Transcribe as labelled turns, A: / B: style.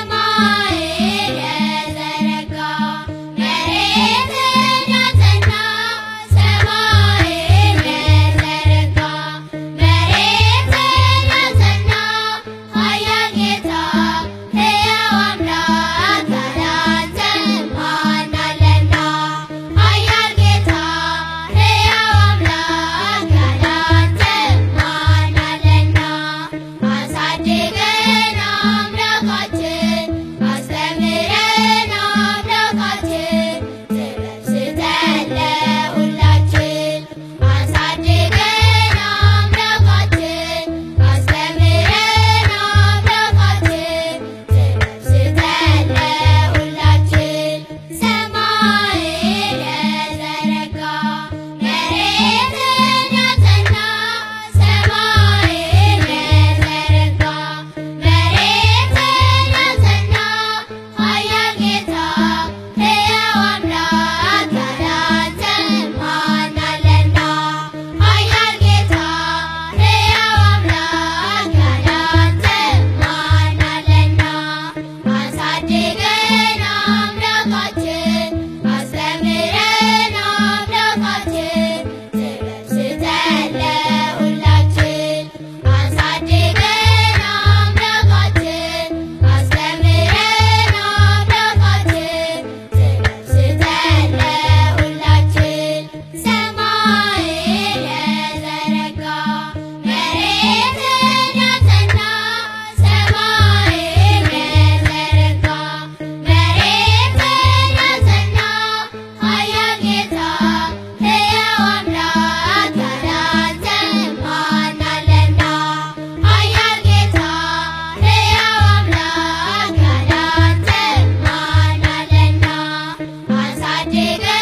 A: ሰማይን የዘረጋ መሬትን ያጸና፣ ሰማይን የዘረጋ መሬትን ያጸና፣ ኃያል ጌታ ሕያው አምላክ ያለ አንተ ማን አለና? ኃያል ጌታ ሕያው አምላክ ያለ አንተ ማን አለና? አሳድገን አምላካችን፣ አስተምረን አምላካችን፣ ጥበብ ስጠን ለሁላችን። አሳድገን አምላካችን፣ አስተምረን አምላካችን፣ ጥበብ ስጠን ለሁላችን። ሰማይን የዘረጋ መሬትን ያጸና፣ ሰማይን የዘረጋ መሬትን ያጸና፣ ኃያል ጌታ ሕያው አምላክ ያለ አንተ ማን አለና? ኃያል ጌታ ሕያው አምላክ ያለ አንተ ማን አለና? አሳድገን አምላካችን፣ አስተምረን አምላካችን፣ ጥበብ ስጠን ለሁላችን። አሳድገን አምላካችን፣ አስተምረን አምላካችን፣ ጥበብ ስጠን ለሁላችን። ሰማይን የዘረጋ መሬትን ያጸና፣ ሰማይን የዘረጋ መሬትን ያጸና፣ ኃያል ጌታ ሕያው አምላክ ያለ አንተ ማን አለና? ኃያል ጌታ ሕያው አምላክ ያለ አንተ ማን አለና? አሳድገን